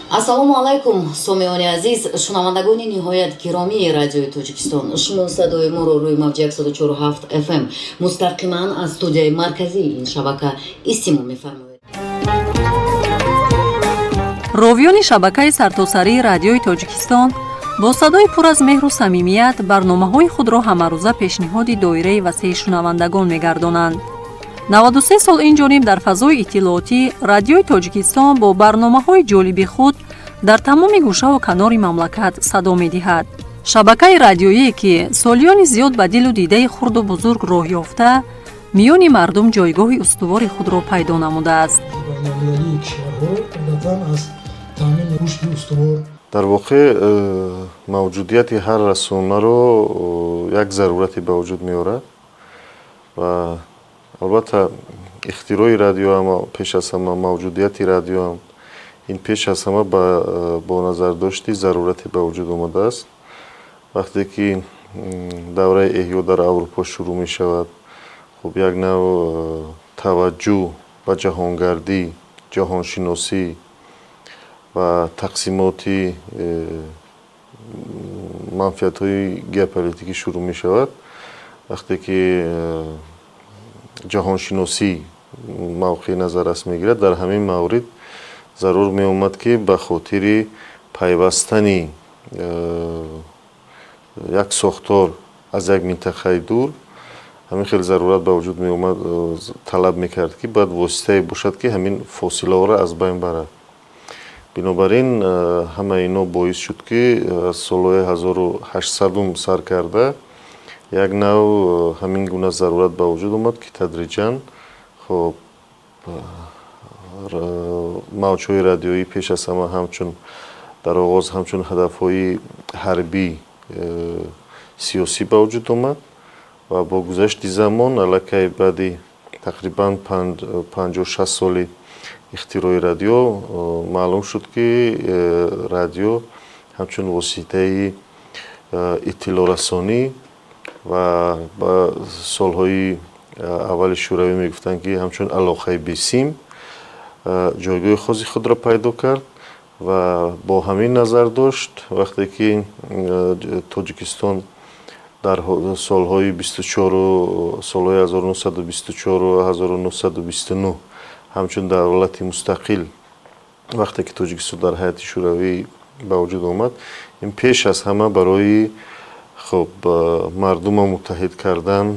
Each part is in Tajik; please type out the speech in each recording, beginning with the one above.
Ассалому алайкум, сомиёни азиз, шунавандагони ниҳоят гиромии Радиои Тоҷикистон. Шумо садои моро рӯи мавҷи 147 FM мустақиман аз студияи марказии ин шабака истимоъ мефармоед. Ровиёни шабакаи сартосарии Радиои Тоҷикистон бо садои пур аз меҳру самимият барномаҳои худро ҳамарӯза пешниҳоди доираи васеи шунавандагон мегардонанд. 93 сол ин ҷониб дар фазои иттилоотӣ Радиои Тоҷикистон бо барномаҳои ҷолиби худ дар тамоми гӯшаву канори мамлакат садо медиҳад. Шабакаи радиоие, ки солиёни зиёд ба дилу дидаи хурду бузург роҳ ёфта, миёни мардум ҷойгоҳи устувори худро пайдо намудааст. Байналмилалии кишварҳо одатан аз таъмини рушди устувор. Дар воқеъ мавҷудияти ҳар расонаро як зарурате ба вуҷуд меорад ва албатта ихтирои радиоам, пеш аз ҳама мавҷудияти радиоам, ин пеш аз ҳама бо назардошти зарурате ба вуҷуд омадааст. Вақте ки давраи эҳё дар Аврупо шурӯъ мешавад, хуб, як нав таваҷҷӯҳ ба ҷаҳонгардӣ, ҷаҳоншиносӣ ва тақсимоти манфиатҳои геополитикӣ шурӯъ мешавад. Вақте ки ҷаҳоншиносӣ мавқеи назаррас мегирад, дар ҳамин маврид зарур меомад, ки ба хотири пайвастани як сохтор аз як минтақаи дур, ҳамин хел зарурат ба вуҷуд меомад, талаб мекард, ки бояд воситае бошад, ки ҳамин фосилаҳоро аз байн барад. Бинобар ин ҳамаи ино боис шуд, ки аз солҳои 1800 сар карда як нав ҳамин гуна зарурат ба вуҷуд омад, ки тадриҷан, хоб, мавҷҳои радиоӣ пеш аз ҳама ҳамчун дар оғоз ҳамчун ҳадафҳои ҳарбӣ, сиёсӣ ба вуҷуд омад ва бо гузашти замон, аллакай баъди тақрибан 50-60 соли ихтирои радио, маълум шуд, ки радио ҳамчун воситаи иттилоърасонӣ ва ба солҳои аввали шӯравӣ мегуфтанд, ки ҳамчун алоқаи бесим ҷойгоҳи хоси худро пайдо кард. Ва бо ҳамин назардошт, вақте ки Тоҷикистон дар солҳои бисту чору, солҳои 1924, 1929 ҳамчун давлати мустақил, вақте ки Тоҷикистон дар ҳайати Шӯравӣ ба вуҷуд омад, ин пеш аз ҳама барои, хуб, мардума муттаҳид кардан,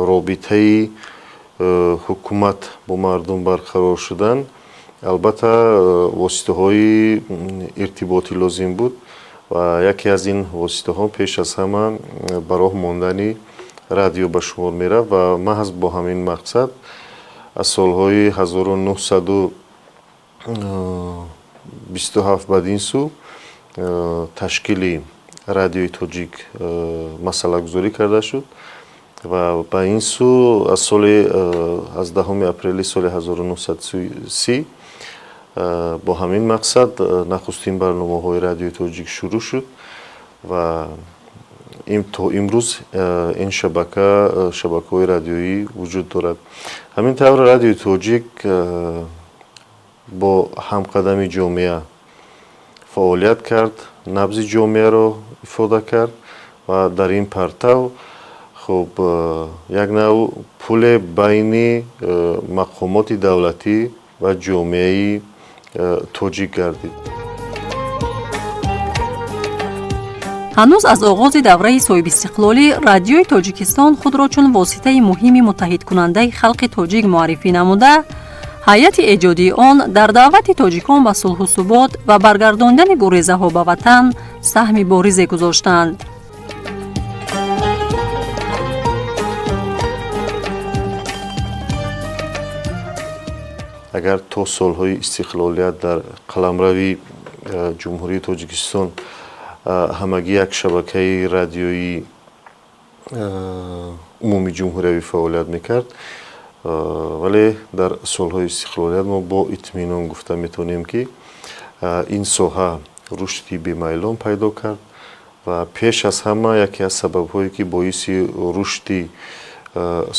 робитаи ҳукумат бо мардум барқарор шудан, албатта воситаҳои иртиботӣ лозим буд. Ва яке аз ин воситаҳо пеш аз ҳама ба роҳ мондани радио ба шумор мерафт. Ва маҳз бо ҳамин мақсад аз солҳои 1927 бадин сӯ ташкили Радиои Тоҷик масъалагузорӣ карда шуд ва ба ин сӯ аз соли аз 10 апрели соли 1930 бо ҳамин мақсад нахустин барномаҳои Радиои Тоҷик шурӯъ шуд ва то имрӯз ин шабака, шабакаҳои радиоӣ вуҷуд дорад. Ҳамин тавр Радиои Тоҷик бо ҳамқадами ҷомеа фаъолият кард, набзи ҷомеаро ифода кард ва дар ин партав, хуб, як нав пуле байни мақомоти давлатӣ ва ҷомеаи тоҷик гардид. Ҳанӯз аз оғози давраи соҳибистиқлолӣ Радиои Тоҷикистон худро чун воситаи муҳими муттаҳидкунандаи халқи тоҷик муаррифӣ намуда, ҳайати эҷодии он дар даъвати тоҷикон ба сулҳу субот ва баргардондани гурезаҳо ба ватан саҳми боризе гузоштанд. Агар то солҳои истиқлолият дар қаламрави Ҷумҳурии Тоҷикистон ҳамагӣ як шабакаи радиоии умумии ҷумҳуриявӣ фаъолият мекард, вале дар солҳои истиқлолият мо бо итминон гуфта метавонем, ки ин соҳа рушди бемайлон пайдо кард. Ва пеш аз ҳама яке аз сабабҳое, ки боиси рушди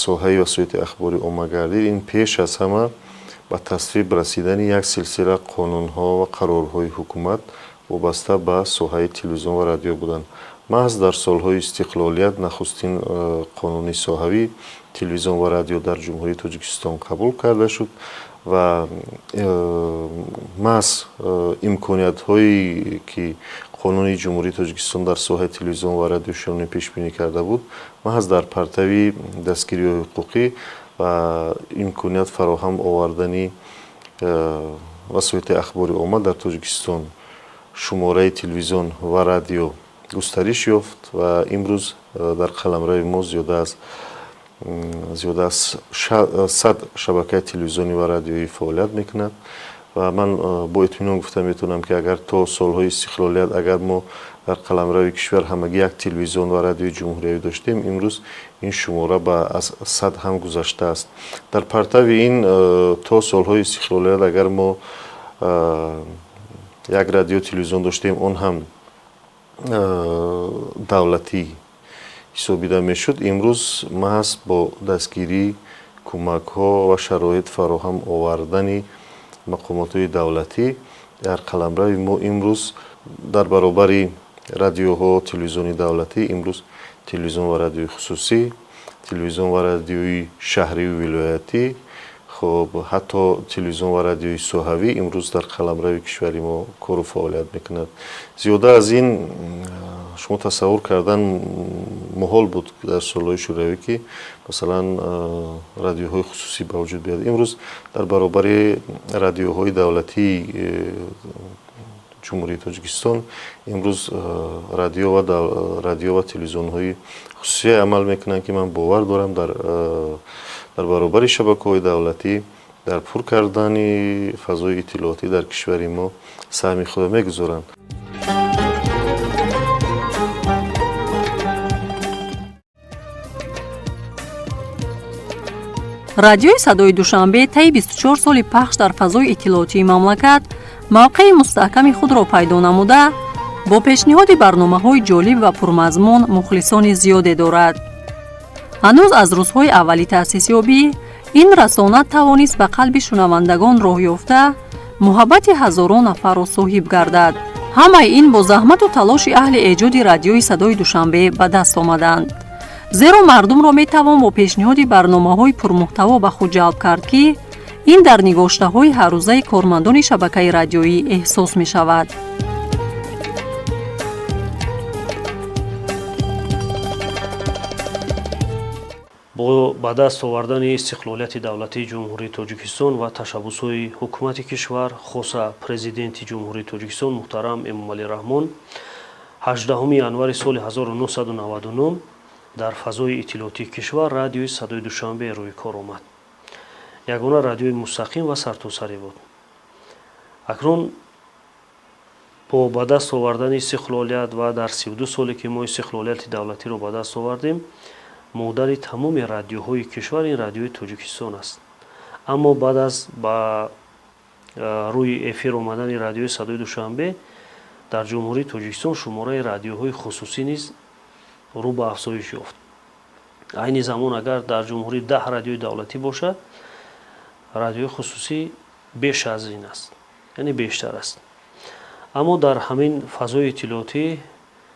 соҳаи васоити ахбори омма гардид, ин пеш аз ҳама Ба тасвиб расидани як силсила қонунҳо ва қарорҳои ҳукумат вобаста ба соҳаи телевизион ва радио буданд. Маҳз дар солҳои истиқлолият нахустин қонуни соҳавии телевизион ва радио дар Ҷумҳурии Тоҷикистон қабул карда шуд ва маҳз имкониятҳое, ки қонуни Ҷумҳурии Тоҷикистон дар соҳаи телевизион ва радиошунавонӣ пешбинӣ карда буд, маҳз дар партави дастгириҳои ҳуқуқӣ ва имконият фароҳам овардани васоити ахбори омма дар Тоҷикистон шумораи телевизион ва радио густариш ёфт ва имрӯз дар қаламрави мо зиёда аз 100 шабакаи телевизионӣ ва радиоӣ фаъолият мекунад. Ва ман бо итминон гуфта метавонам, ки агар то солҳои истиқлолият агар мо дар қаламрави кишвар ҳамагӣ як телевизион ва радиои ҷумҳуриявӣ доштем, имрӯз ин шумора ба аз 100 ҳам гузаштааст. Дар партави ин, то солҳои истиқлолият агар мо як радио телевизион доштем, он ҳам давлатӣ ҳисобида мешуд, имрӯз маҳз бо дастгирӣ, кӯмакҳо ва шароит фароҳам овардани мақомотҳои давлатӣ дар қаламрави мо имрӯз дар баробари радиоҳо, телевизиони давлатӣ имрӯз телевизион ва радиои хусусӣ, телевизион ва радиои шаҳриву вилоятӣ, хуб, ҳатто телевизион ва радиои соҳавӣ имрӯз дар қаламрави кишвари мо кору фаъолият мекунад. Зиёда аз ин шумо тасаввур кардан муҳол буд дар солҳои шӯравӣ, ки масалан радиоҳои хусусӣ ба вуҷуд биёяд. Имрӯз дар баробари радиоҳои давлатии Ҷумҳурии Тоҷикистон имрӯз радио ва телевизионҳои хусусие амал мекунанд, ки ман бовар дорам, дар баробари шабакаҳои давлатӣ дар пур кардани фазои иттилоотӣ дар кишвари мо саҳми худро мегузоранд. Радиои садои Душанбе таи 24 соли пахш дар фазои иттилоотии мамлакат мавқеи мустаҳками худро пайдо намуда, бо пешниҳоди барномаҳои ҷолиб ва пурмазмун мухлисони зиёде дорад. Ҳанӯз аз рӯзҳои аввали таъсисёбӣ ин расона тавонист ба қалби шунавандагон роҳ ёфта, муҳаббати ҳазорон нафарро соҳиб гардад. Ҳамаи ин бо заҳмату талоши аҳли эҷоди радиои садои Душанбе ба даст омаданд, зеро мардумро метавон бо пешниҳоди барномаҳои пурмуҳтаво ба худ ҷалб кард, ки ин дар нигоштаҳои ҳаррӯзаи кормандони шабакаи радиоӣ эҳсос мешавад. Бо ба даст овардани истиқлолияти давлатии Ҷумҳурии Тоҷикистон ва ташаббусҳои ҳукумати кишвар, хоса Президенти Ҷумҳурии Тоҷикистон муҳтарам Эмомалӣ Раҳмон, 18 январи соли 1999 дар фазои иттилоотии кишвар радиои садои Душанбе рӯи кор омад. Ягона радиои мустақим ва сартосарӣ буд. Акнун бо ба даст овардани истиқлолият ва дар 32 соле, ки мо истиқлолияти давлатиро ба даст овардем, модари тамоми радиоҳои кишвар ин радиои Тоҷикистон аст. Аммо баъд аз ба рӯи эфир омадани радиои садои Душанбе дар Ҷумҳурии Тоҷикистон шумораи радиоҳои хусусӣ низ рӯ ба афзоиш ёфт. Айни замон агар дар ҷумҳурӣ 10 радиои давлатӣ бошад, радиои хусусӣ беш аз ин аст, яъне бештар аст. Аммо дар ҳамин фазои иттилоотӣ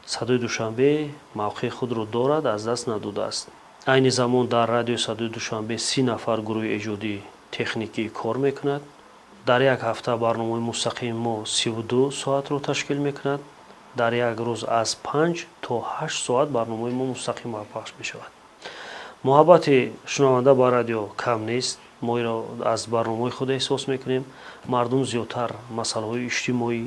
садои Душанбе мавқеи худро дорад, аз даст надодааст. Айни замон дар радиои садои Душанбе 30 нафар гурӯҳи эҷодии техникӣ кор мекунад. Дар як ҳафта барномаи мустақими мо 32 соатро ташкил мекунад. Дар як рӯз аз 5 то 8 соат барномаи мо мустақим пахш мешавад. Муҳаббати шунаванда ба радио кам нест. Мо инро аз барномаҳои худ эҳсос мекунем. Мардум зиёдтар масъалаҳои иҷтимоӣ,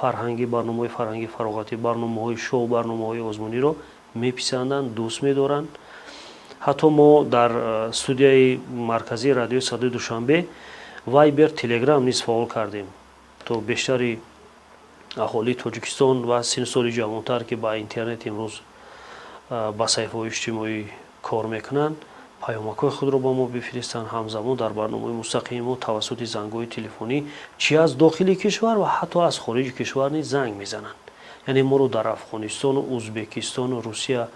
фарҳангӣ, барномаҳои фарҳангӣ, фароғатӣ, барномаҳои шоу, барномаҳои озмуниро меписанданд, дӯст медоранд. Ҳатто мо дар студияи марказии радиои садои Душанбе Вайбер, Телеграм низ фаъол кардем, то бештари аҳолии Тоҷикистон ва синну соли ҷавонтар, ки ба интернет имрӯз, ба саҳифаҳои иҷтимоӣ кор мекунанд, паёмакҳои худро ба мо бифиристанд. Ҳамзамон дар барномаҳои мустақими мо тавассути зангҳои телефонӣ чи аз дохили кишвар ва ҳатто аз хориҷи кишвар низ занг мезананд. Яъне моро дар Афғонистону Ӯзбекистону Русия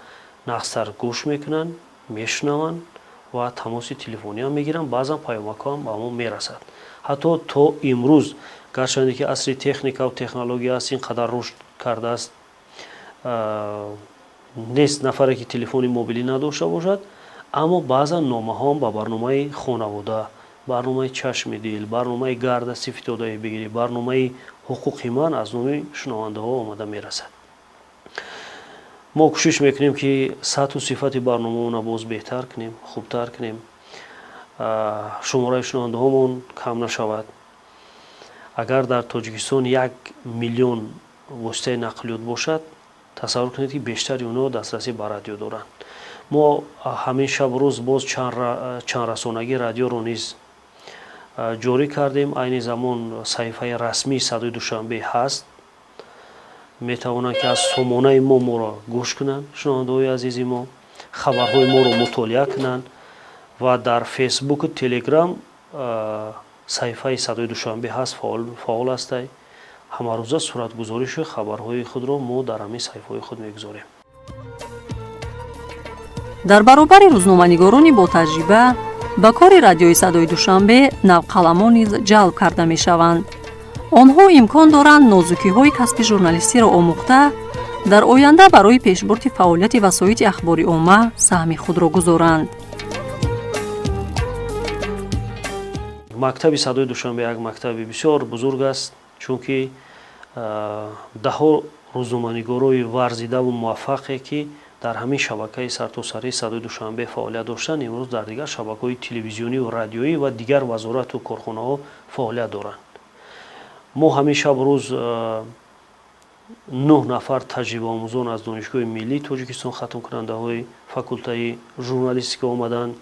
нағзтар гӯш мекунанд, мешунаванд. Ва тамоси телефониам мегиранд, баъзан паёмакҳоам ба мо мерасад. Ҳатто то имрӯз, гарчанде ки асри техникаву технология аст, ин қадар рушд кардааст, нест нафаре ки телефони мобилӣ надошта бошад, аммо баъзан номаҳоам ба барномаи хонавода, барномаи чашми дил, барномаи гарда сифитодаи бигирӣ, барномаи ҳуқуқи ман аз номи шунавандаҳо омада мерасад. Мо кӯшиш мекунем, ки сатҳу сифати барномаона боз беҳтар кунем, хубтар кунем, шумораи шунавандаҳомон кам нашавад. Агар дар Тоҷикистон 1 миллион воситаи нақлиёт бошад, тасаввур кунед, ки бештари онҳо дастрасӣ ба радио доранд. Мо ҳамин шабу рӯз боз чандрасонагии радиоро низ ҷорӣ кардем. Айни замон саҳифаи расмии Садои Душанбе ҳаст, метавонанд, ки аз сомонаи мо моро гӯш кунанд. Шунавандаҳои азизи мо хабарҳои моро мутолиа кунанд ва дар Фейсбуку Телеграм саҳифаи Садои Душанбе ҳаст, фаъол ҳастай. Ҳамарӯза суратгузоришу хабарҳои худро мо дар ҳамин саҳифаҳои худ мегузорем. Дар баробари рӯзноманигорони ботаҷриба ба кори радиои Садои Душанбе навқаламон низ ҷалб карда мешаванд. Онҳо имкон доранд нозукиҳои касби журналистиро омӯхта, дар оянда барои пешбурди фаъолияти васоити ахбори омма саҳми худро гузоранд. Мактаби Садои Душанбе як мактаби бисёр бузург аст, чунки даҳо рӯзноманигорои варзидаву муваффақе, ки дар ҳамин шабакаи сартосарии Садои Душанбе фаъолият доштанд, имрӯз дар дигар шабакаҳои телевизионию радиоӣ ва дигар вазорату корхонаҳо фаъолият доранд. Мо ҳамин шабу рӯз нӯҳ нафар таҷрибаомӯзон аз Донишгоҳи миллии Тоҷикистон, хатмкунандаҳои факултаи журналистика омаданд,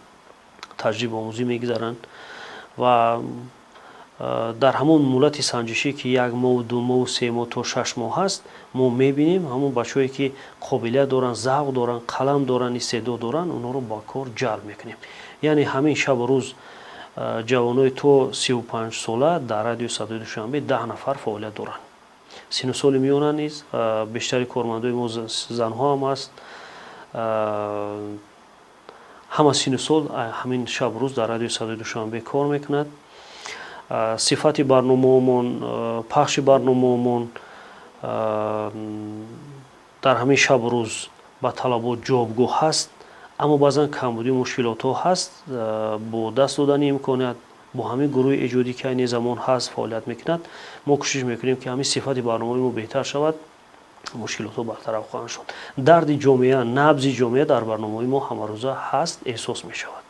таҷрибаомӯзӣ мегузаранд ва дар ҳамон муҳлати санҷишӣ, ки як моҳу, 2 моҳу, 3 моҳ то 6 моҳ ҳаст, мо мебинем ҳамон бачаҳое, ки қобилият доранд, завқ доранд, қалам доранд, истеъдод доранд, онҳоро ба кор ҷалб мекунем. Яъне ҳамин шабу рӯз ҷавонои то 35 сола дар радиои Садои Душанбе 10 нафар фаъолият доранд. Сину соли миёна низ бештари кормандои мо занҳо ҳам аст. Ҳама сину сол ҳамин шабу рӯз дар радиои Садои Душанбе кор мекунад. Сифати барномаомон, пахши барномаомон дар ҳамин шабу рӯз ба талабот ҷавобгӯ ҳаст, аммо баъзан камбудию мушкилотҳо ҳаст. Бо даст додани имконият, бо ҳамин гурӯҳи эҷодӣ, ки айни замон ҳаст, фаъолият мекунад, мо кӯшиш мекунем, ки ҳамин сифати барномаи мо беҳтар шавад, мушкилотҳо бартараф хоҳанд шуд. Дарди ҷомеа, набзи ҷомеа дар барномаҳои мо ҳамарӯза ҳаст, эҳсос мешавад.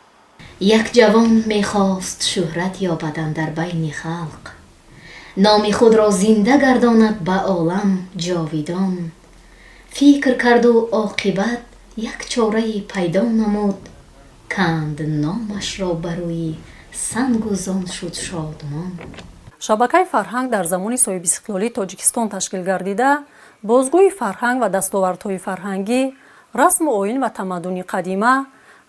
Як ҷавон мехост шӯҳрат ёбад андар байни халқ, номи худро зинда гардонад ба олам ҷовидон. Фикр карду оқибат як чорае пайдо намуд, канд номашро ба рӯи сангу зон шуд шодмон. Шабакаи Фарҳанг дар замони соҳибистиқлолии Тоҷикистон ташкил гардида, бозгӯи фарҳанг ва дастовардҳои фарҳангӣ, расму оин ва тамаддуни қадима,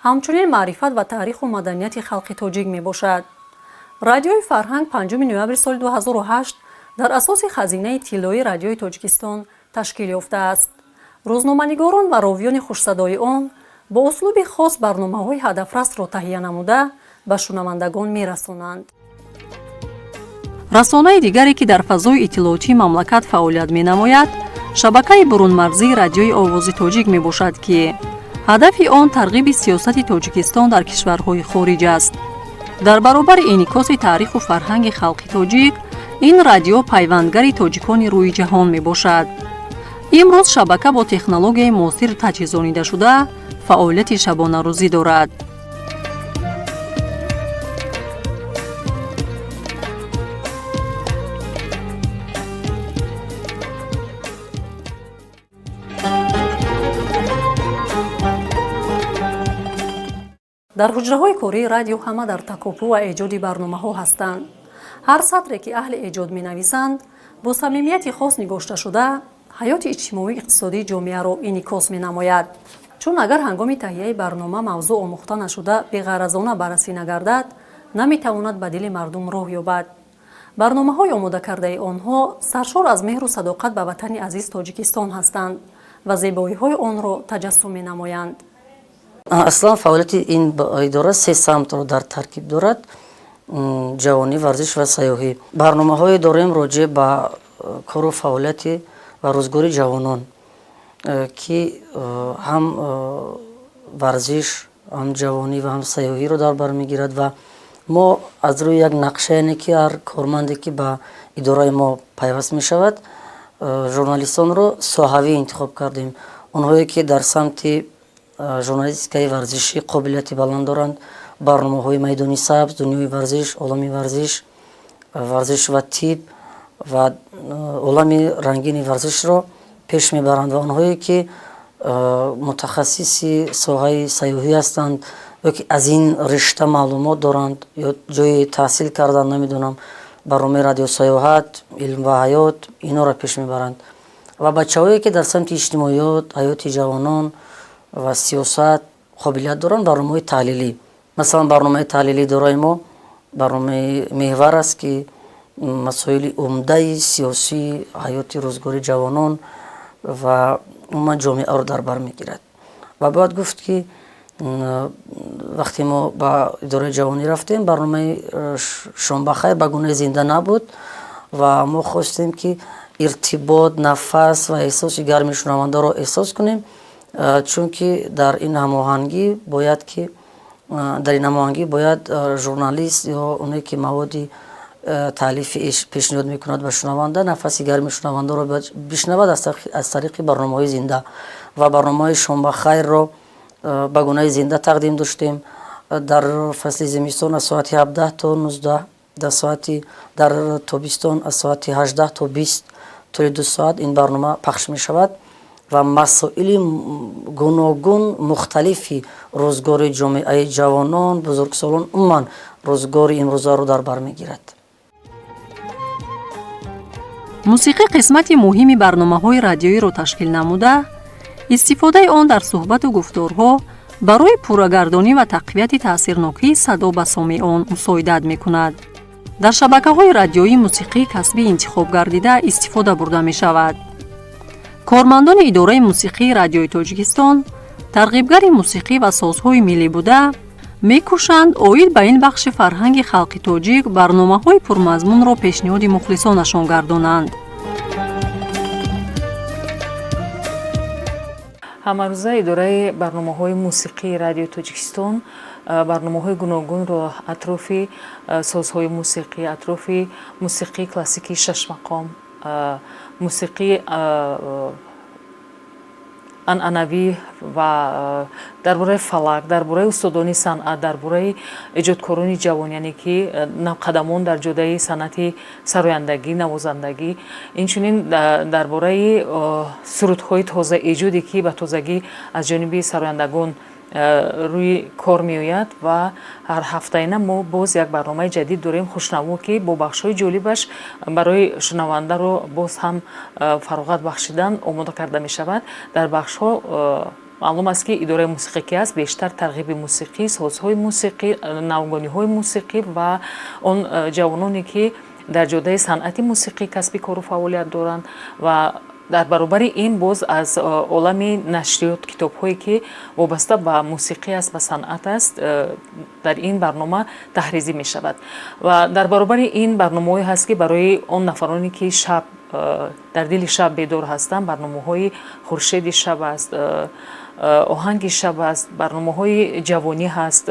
ҳамчунин маърифат ва таъриху маданияти халқи тоҷик мебошад. Радиои Фарҳанг 5 ноябри соли 2008 дар асоси хазинаи тиллоии Радиои Тоҷикистон ташкил ёфтааст. Рӯзноманигорон ва ровиёни хушсадои он бо услуби хос барномаҳои ҳадафрасро таҳия намуда, ба шунавандагон мерасонанд. Расонаи дигаре, ки дар фазои иттилоотии мамлакат фаъолият менамояд, шабакаи бурунмарзии Радиои Овози Тоҷик мебошад, ки ҳадафи он тарғиби сиёсати Тоҷикистон дар кишварҳои хориҷ аст. Дар баробари инъикоси таъриху фарҳанги халқи тоҷик, ин радио пайвандгари тоҷикони рӯи ҷаҳон мебошад. Имрӯз шабака бо технологияи муосир таҷҳизонида шуда, фаъолияти шабонарӯзӣ дорад. Дар ҳуҷраҳои кории радио ҳама дар такопӯ ва эҷоди барномаҳо ҳастанд. Ҳар сатре, ки аҳли эҷод менависанд, бо самимияти хос нигошта шуда, ҳаёти иҷтимоию иқтисодии ҷомеаро инъикос менамояд. Чун агар ҳангоми таҳияи барнома мавзӯъ омӯхта нашуда, беғаразона баррасӣ нагардад, наметавонад ба дили мардум роҳ ёбад. Барномаҳои омодакардаи онҳо саршор аз меҳру садоқат ба ватани азиз Тоҷикистон ҳастанд ва зебоиҳои онро таҷассум менамоянд. Аслан фаъолияти ин идора се самтро дар таркиб дорад: ҷавонӣ, варзиш ва сайёҳӣ. Барномаҳое дорем роҷеъ ба кору фаъолияти ва рӯзгори ҷавонон, ки ҳам варзиш, ҳам ҷавонӣ ва ҳам сайёҳиро дар бар мегирад. Ва мо аз рӯи як нақша, яъне ки ҳар корманде, ки ба идораи мо пайваст мешавад, журналистонро соҳавӣ интихоб кардем. Онҳое, ки дар самти журналистикаи варзишӣ қобилияти баланд доранд, барномаҳои Майдони сабз, Дунёи варзиш, Олами варзиш, Варзиш ва тиб ва Олами рангини варзишро пеш мебаранд, ва онҳое, ки мутахассиси соҳаи сайёҳӣ ҳастанд ё ки аз ин ришта маълумот доранд ё ҷои таҳсил кардан, намедонам, барномаи Радиосаёҳат, Илм ва ҳаёт, инҳоро пеш мебаранд. Ва бачаҳое, ки дар самти иҷтимоиёт, ҳаёти ҷавонон ва сиёсат қобилият доранд, барномаҳои таҳлилӣ. Масалан, барномаи таҳлилии идораи мо барномаи Меҳвар аст, ки масоили умдаи сиёсӣ, ҳаёти рӯзгори ҷавонон ва умуман ҷомеаро дар бар мегирад. Ва бояд гуфт, ки вақте мо ба идораи ҷавонӣ рафтем, барномаи Шомбахайр ба гунаи зинда набуд ва мо хостем, ки иртибот, нафас ва эҳсоси гарми шунавандаро эҳсос кунем, чунки дар ин ҳамоҳангӣ бояд журналист ё оне, ки маводи таълифи пешниҳод мекунад ба шунаванда, нафаси гарми шунавандаро бояд бишнавад аз тариқи барномаҳои зинда. Ва барномаҳои Шомбахайрро ба гунаи зинда тақдим доштем дар фасли зимистон аз соати 17 то 19, дар тобистон аз соати 18 то 20, тӯли 2 соат ин барнома пахш мешавад ва масоили гуногун, мухталифи рӯзгори ҷомеаи ҷавонон, бузургсолон, умуман рӯзгори имрӯзаро дар бар мегирад. Мусиқӣ қисмати муҳими барномаҳои радиоиро ташкил намуда, истифодаи он дар суҳбату гуфторҳо барои пуррагардонӣ ва тақвияти таъсирнокии садо ба сомеъон мусоидат мекунад. Дар шабакаҳои радиоӣ мусиқии касбӣ интихоб гардида истифода бурда мешавад. Кормандони идораи мусиқии Радиои Тоҷикистон тарғибгари мусиқӣ ва созҳои миллӣ буда, мекӯшанд оид ба ин бахши фарҳанги халқи тоҷик барномаҳои пурмазмунро пешниҳоди мухлисонашон гардонанд. Ҳамарӯза идораи барномаҳои мусиқии Радиои Тоҷикистон барномаҳои гуногунро атрофи созҳои мусиқӣ, атрофи мусиқии классикии шашмақом, мусиқии анъанавӣ ва дар бораи фалак, дар бораи устодони санъат, дар бораи эҷодкорони ҷавон, яъне ки навқадамон дар ҷодаи санъати сарояндагӣ, навозандагӣ, инчунин дар бораи сурудҳои тозаэҷоде, ки ба тозагӣ аз ҷониби сарояндагон рӯи кор меояд. Ва ҳар ҳафтаина мо боз як барномаи ҷадид дорем, Хушнаво, ки бо бахшҳои ҷолибаш барои шунавандаро боз ҳам фароғат бахшидан омода карда мешавад. Дар бахшҳо маълум аст, ки идораи мусиқӣ ки аст, бештар тарғиби мусиқӣ, созҳои мусиқӣ, навгониҳои мусиқӣ ва он ҷавононе, ки дар ҷодаи санъати мусиқӣ касби кору фаъолият доранд. Ва дар баробари ин боз аз олами нашриёт, китобҳое, ки вобаста ба мусиқӣ аст ва санъат аст, дар ин барнома таҳризӣ мешавад. Ва дар баробари ин барномаҳое ҳаст, ки барои он нафароне, ки шаб, дар дили шаб бедор ҳастанд, барномаҳои Хуршеди шаб аст, Оҳанги шаб аст, барномаҳои ҷавонӣ ҳаст,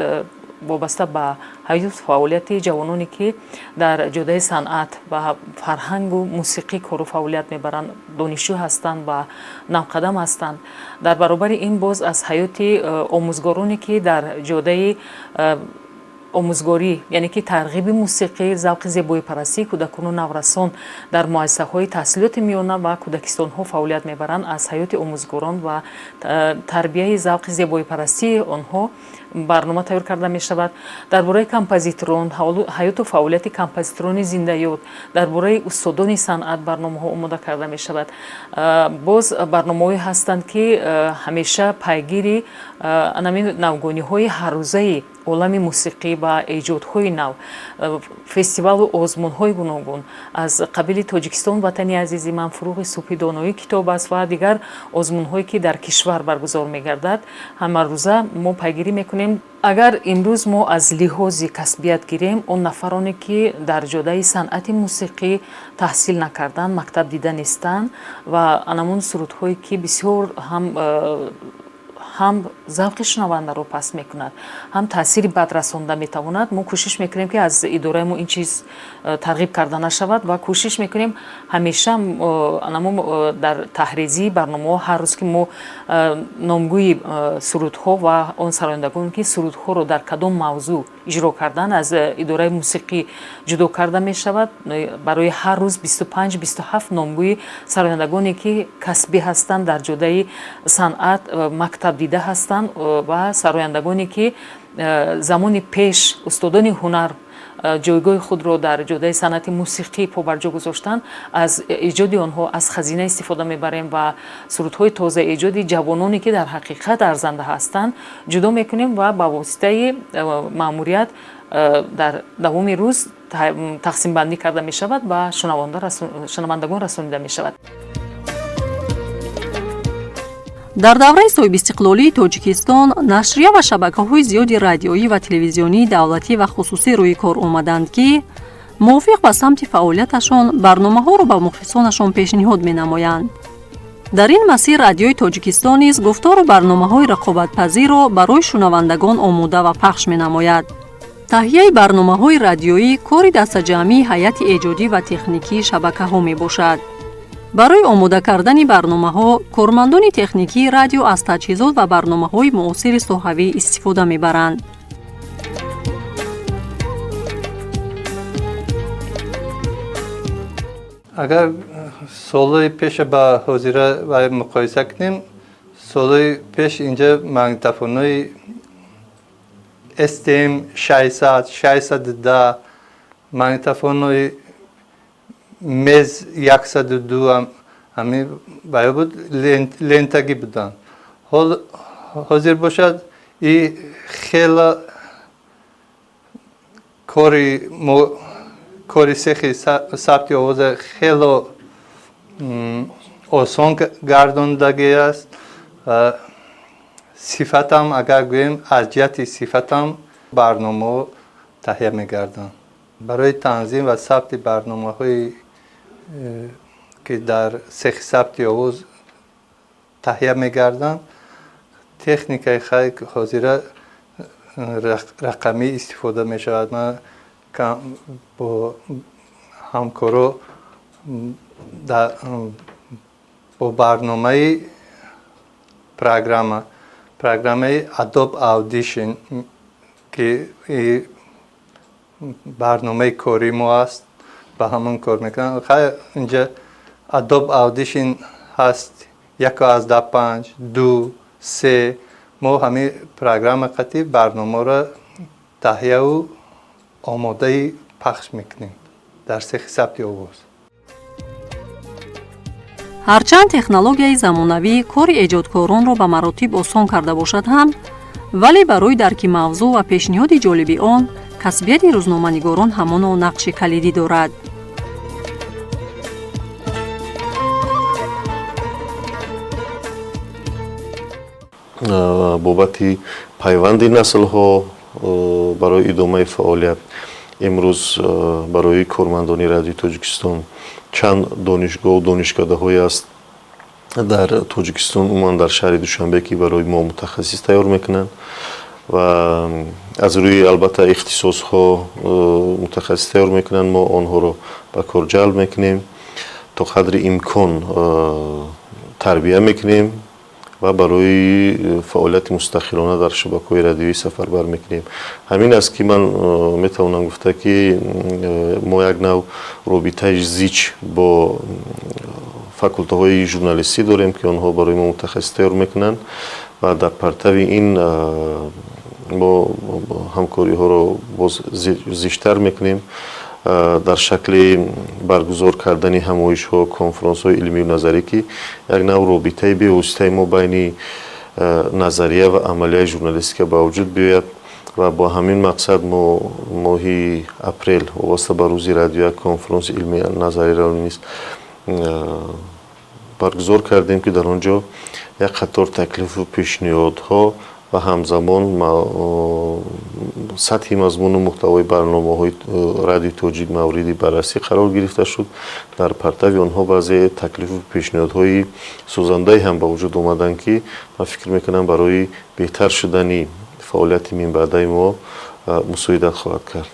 вобаста ба ҳаёту фаъолияти ҷавононе, ки дар ҷодаи санъат ва фарҳангу мусиқӣ кору фаъолият мебаранд, донишҷӯ ҳастанд ва навқадам ҳастанд. Дар баробари ин боз аз ҳаёти омӯзгороне, ки дар ҷодаи омӯзгорӣ, яъне ки тарғиби мусиқӣ, завқи зебоипарастии кӯдакону наврасон дар муассисаҳои таҳсилоти миёна ва кӯдакистонҳо фаъолият мебаранд, аз ҳаёти омӯзгорон ва тарбияи завқи зебоипарастии онҳо барнома тайёр карда мешавад. Дар бораи композиторон, ҳаёту фаъолияти композиторони зиндаёд, дар бораи устодони санъат барномаҳо омода карда мешавад. Боз барномаҳое ҳастанд, ки ҳамеша пайгири анамин навгониҳои ҳаррӯзаи Олами мусиқӣ ва эҷодҳои нав, фестивалу озмунҳои гуногун аз қабили «Тоҷикистон ватани азизи ман», «Фуруғи субҳи доноӣ китоб аст» ва дигар озмунҳое, ки дар кишвар баргузор мегардад, ҳамарӯза мо пайгирӣ мекунем. Агар имрӯз мо аз лиҳози касбият гирем, он нафароне, ки дар ҷодаи санъати мусиқӣ таҳсил накарданд, мактаб дида нестанд ва анамун сурудҳое, ки бисёр ҳам завқи шунавандаро паст мекунад, ҳам таъсири бад расонда метавонад, мо кӯшиш мекунем, ки аз идораи мо ин чиз тарғиб карда нашавад ва кӯшиш мекунем ҳамеша анамо дар таҳризии барномаҳо ҳар рӯз, ки мо номгӯи сурудҳо ва он сарояндагоне, ки сурудҳоро дар кадом мавзӯъ иҷро кардан, аз идораи мусиқӣ ҷудо карда мешавад. Барои ҳар рӯз 25, 27 номгӯи сарояндагоне, ки касбӣ ҳастанд, дар ҷодаи санъат мактаб дида ҳастанд ва сарояндагоне, ки замони пеш устодони ҳунар ҷойгоҳи худро дар ҷодаи санъати мусиқӣ побарҷо гузоштанд, аз эҷоди онҳо аз хазина истифода мебарем ва сурудҳои тоза эҷоди ҷавононе, ки дар ҳақиқат арзанда ҳастанд, ҷудо мекунем ва ба воситаи маъмурият дар давоми рӯз тақсимбандӣ карда мешавад ва шунавандагон расонида мешавад. Дар давраи соҳибистиқлолии Тоҷикистон нашрия ва шабакаҳои зиёди радиоӣ ва телевизионии давлатӣ ва хусусӣ рӯи кор омаданд, ки мувофиқ ба самти фаъолияташон барномаҳоро ба мухлисонашон пешниҳод менамоянд. Дар ин масир Радиои Тоҷикистон низ гуфтору барномаҳои рақобатпазирро барои шунавандагон омода ва пахш менамояд. Таҳияи барномаҳои радиоӣ кори дастаҷамъии ҳайати эҷодӣ ва техникии шабакаҳо мебошад. Барои омода кардани барномаҳо кормандони техникии радио аз таҷҳизот ва барномаҳои муосири соҳавӣ истифода мебаранд. Агар солҳои пеша ба ҳозира муқоиса кунем, солҳои пеш инҷа магнитофонҳои STM 600, 610, магнитофонҳои Мез 102 ҳамин баё буд, лентагӣ буданд. Ҳозир бошад, и хела кори мо, кори сехи сабти овоза хело осон гардондагӣ аст. Сифатам агар гӯем, аз ҷиҳати сифатам барномаҳо таҳия мегарданд. Барои танзим ва сабти барномаҳои, ки дар сехи сабти овоз таҳия мегарданд, техникаи ҳозира рақамӣ истифода мешавад. Ман бо ҳамкоро бо барномаи программаи Adobe Audition, ки барномаи кории мо аст, ба ҳамон кор мекунам. Хайр, инҷа Adobe Audition ҳаст 1.5, 2, 3. Мо ҳамин программа қатӣ барномаро таҳияу омодаи пахш мекунем дар сехи сабти овоз. Ҳарчанд технологияи замонавӣ кори эҷодкоронро ба маротиб осон карда бошад ҳам, вале барои дарки мавзӯъ ва пешниҳоди ҷолиби он касбияти рӯзноманигорон ҳамоно нақши калидӣ дорад. Бобати пайванди наслҳо барои идомаи фаъолият имрӯз барои кормандони Радиои Тоҷикистон чанд донишгоҳу донишкадаҳое аст дар Тоҷикистон, умуман дар шаҳри Душанбе, ки барои мо мутахассис тайёр мекунанд ва аз рӯи, албатта, ихтисосҳо мутахассис тайёр мекунанд. Мо онҳоро ба кор ҷалб мекунем, то қадри имкон тарбия мекунем ва барои фаъолияти мустақилона дар шабакаҳои радиоӣ сафарбар мекунем. Ҳамин аст, ки ман метавонам гуфта, ки мо як нав робитаи зич бо факултаҳои журналистӣ дорем, ки онҳо барои мо мутахассис тайёр мекунанд ва дар партави ин мо ҳамкориҳоро боз зичтар мекунем дар шакли баргузор кардани ҳамоишҳо, конфронсҳои илмию назарӣ, ки як нав робитаи бевоситаи мо байни назария ва амалияи журналистика ба вуҷуд биёяд. Ва бо ҳамин мақсад мо моҳи апрел вобаста ба Рӯзи радио як конфронси илмии назариро низ баргузор кардем, ки дар он ҷо як қатор таклифу пешниҳодҳо ва ҳамзамон сатҳи мазмуну муҳтавои барномаҳои Радиои Тоҷик мавриди баррасӣ қарор гирифта шуд. Дар партави онҳо баъзе таклифу пешниҳодҳои созандае ҳам ба вуҷуд омаданд, ки ман фикр мекунам, барои беҳтар шудани фаъолияти минбаъдаи мо мусоидат хоҳад кард.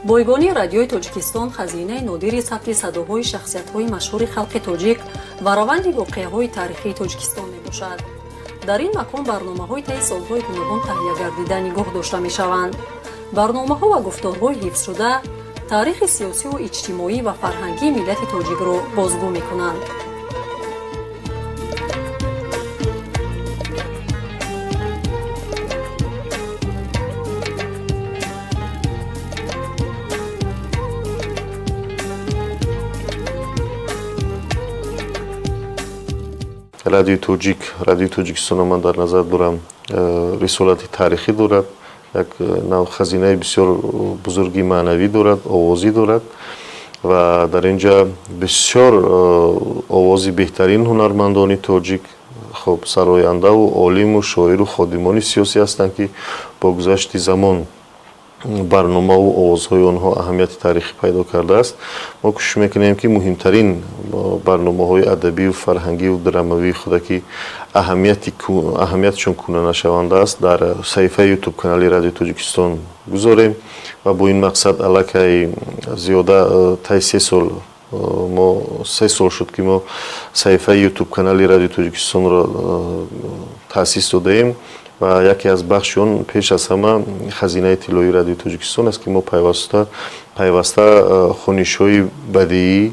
Бойгонии Радиои Тоҷикистон хазинаи нодири сабти садоҳои шахсиятҳои машҳури халқи тоҷик ва раванди воқеаҳои таърихии Тоҷикистон мебошад. Дар ин макон барномаҳои таи солҳои гуногун таҳия гардида нигоҳ дошта мешаванд. Барномаҳо ва гуфторҳои ҳифзшуда таърихи сиёсиву иҷтимоӣ ва фарҳангии миллати тоҷикро бозгӯ мекунанд. Радиои Тоҷик, Радиои Тоҷикистонро ман дар назар дорам, рисолати таърихӣ дорад, як нав хазинаи бисёр бузурги маънавӣ дорад, овозӣ дорад ва дар ин ҷа бисёр овози беҳтарин ҳунармандони тоҷик, хоб, сарояндаву олиму шоиру ходимони сиёсӣ ҳастанд, ки бо гузашти замон барномаву овозҳои онҳо аҳамияти таърихӣ пайдо кардааст. Мо кӯшиш мекунем, ки муҳимтарин барномаҳои адабию фарҳангию драмавии худа, ки аҳамиятшон кӯнанашаванда аст, дар саҳифаи Ютуб канали Радиои Тоҷикистон гузорем. Ва бо ин мақсад аллакай зиёда таи 3 сол, мо 3 сол шуд, ки мо саҳифаи Ютуб канали Радиои Тоҷикистонро таъсис додаем ва яке аз бахши он пеш аз ҳама хазинаи тиллоии Радиои Тоҷикистон аст, ки мо пайваста хонишҳои бадиӣ,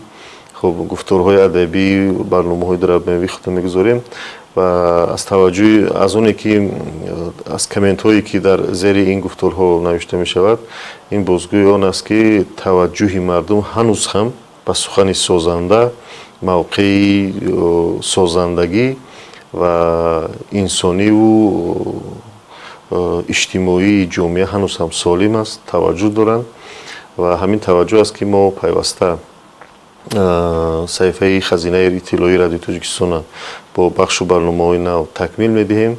хуб, гуфторҳои адабӣ, барномаҳои драмавии худро мегузорем. Ва аз таваҷҷӯҳи аз оне ки аз комментҳое, ки дар зери ин гуфторҳо навишта мешавад, ин бозгӯи он аст, ки таваҷҷӯҳи мардум ҳанӯз ҳам ба сухани созанда, мавқеи созандагӣ ва инсониву иҷтимоии ҷомеа ҳанӯз ҳам солим аст, таваҷҷӯҳ доранд. Ва ҳамин таваҷҷӯҳ аст, ки мо пайваста саҳифаи хазинаи тиллоии Радиои Тоҷикистонро бо бахшу барномаҳои нав такмил медиҳем.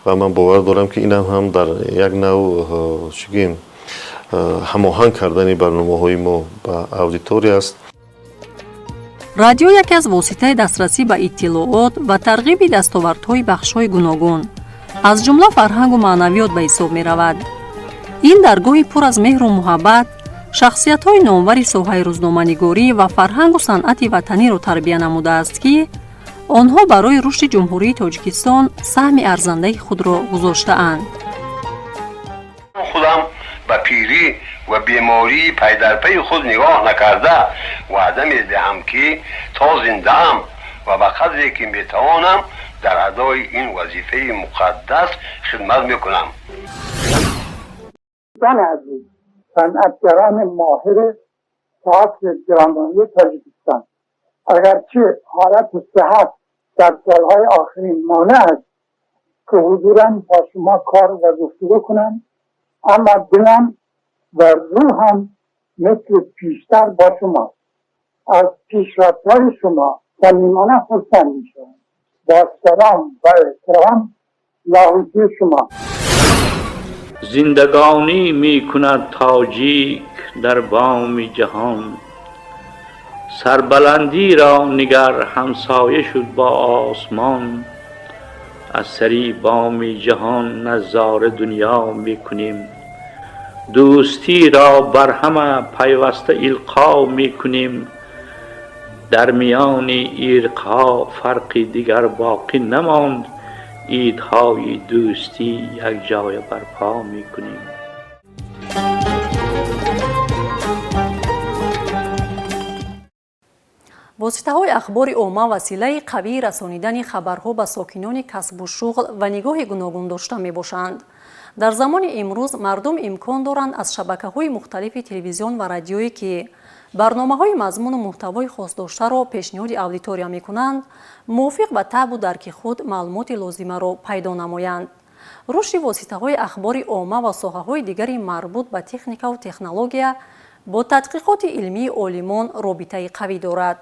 Ва ман бовар дорам, ки инам ҳам дар як нав, чӣ гӯем, ҳамоҳанг кардани барномаҳои мо ба аудитория аст. Радио яке аз воситаи дастрасӣ ба иттилоот ва тарғиби дастовардҳои бахшҳои гуногун, аз ҷумла фарҳангу маънавиёт, ба ҳисоб меравад. Ин даргоҳи пур аз меҳру муҳаббат шахсиятҳои номвари соҳаи рӯзноманигорӣ ва фарҳангу санъати ватаниро тарбия намудааст, ки онҳо барои рушди Ҷумҳурии Тоҷикистон саҳми арзандаи худро гузоштаанд. Худам ба пирӣ ва бемории пайдарпайи худ нигоҳ накарда, ваъда медиҳам, ки то зиндаам ва ба қадре ки метавонам дар адои ин вазифаи муқаддас хидмат мекунам. دوستان عزیز، صنعتگران ماهر تئاتر درامایی تاجیکستان، اگرچه حالت صحت در سالهای آخرین مانع است که حضورا با شما کار و گفتگو کنم، اما دلم و روحم مثل پیشتر با شما. از پیشرفتهای شما صمیمانه خرسند میشوم. با سلام و احترام، لاهوتی شما. زندگانی می کند تاجیک در بام جهان، سربلندی را نگر، همسایه شد با آسمان. از سری بام جهان نظاره دنیا می کنیم، دوستی را بر همه پیوسته القا می کنیم. در میان عرقها فرق دیگر باقی نماند، عیدهای دوستی یک جای برپا می کنیم. Воситаҳои ахбори омма василаи қавии расонидани хабарҳо ба сокинони касбу шуғл ва нигоҳи гуногун дошта мебошанд. Дар замони имрӯз мардум имкон доранд аз шабакаҳои мухталифи телевизион ва радиое, ки барномаҳои мазмуну муҳтавои хосдоштаро пешниҳоди аудитория мекунанд, мувофиқ ба таъбу дарки худ маълумоти лозимаро пайдо намоянд. Рушди воситаҳои ахбори омма ва соҳаҳои дигари марбут ба техникаву технология бо тадқиқоти илмии олимон робитаи қавӣ дорад.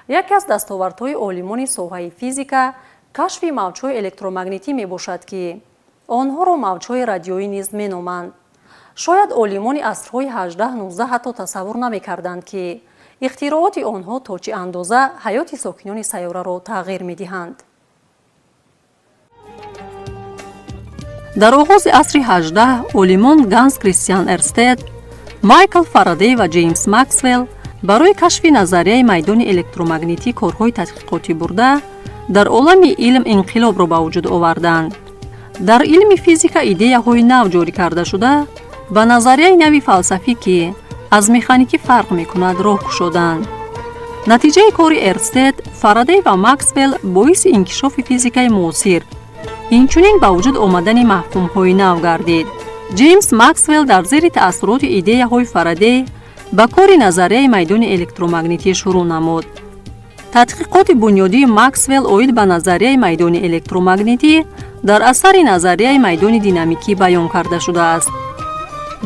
Яке аз дастовардҳои олимони соҳаи физика кашфи мавҷҳои электромагнитӣ мебошад, ки онҳоро мавҷҳои радиоӣ низ меноманд. Шояд олимони асрҳои 18-19 ҳатто тасаввур намекарданд, ки ихтирооти онҳо то чӣ андоза ҳаёти сокинони сайёраро тағйир медиҳанд. Дар оғози асри 18 олимон Ганс Кристиан Эрстед, Майкл Фарадей ва Ҷеймс Максвелл барои кашфи назарияи майдони электромагнитӣ корҳои тадқиқотӣ бурда, дар олами илм инқилобро ба вуҷуд оварданд. Дар илми физика идеяҳои нав ҷорӣ карда шуда, ба назарияи нави фалсафӣ, ки аз механикӣ фарқ мекунад, роҳ кушоданд. Натиҷаи кори Эрстед, Фарадей ва Максвелл боиси инкишофи физикаи муосир, инчунин ба вуҷуд омадани мафҳумҳои нав гардид. Ҷеймс Максвелл дар зери таассуроти идеяҳои Фарадей ба кори назарияи майдони электромагнитӣ шурӯъ намуд. Тадқиқоти бунёдии Максвелл оид ба назарияи майдони электромагнитӣ дар асари назарияи майдони динамикӣ баён карда шудааст.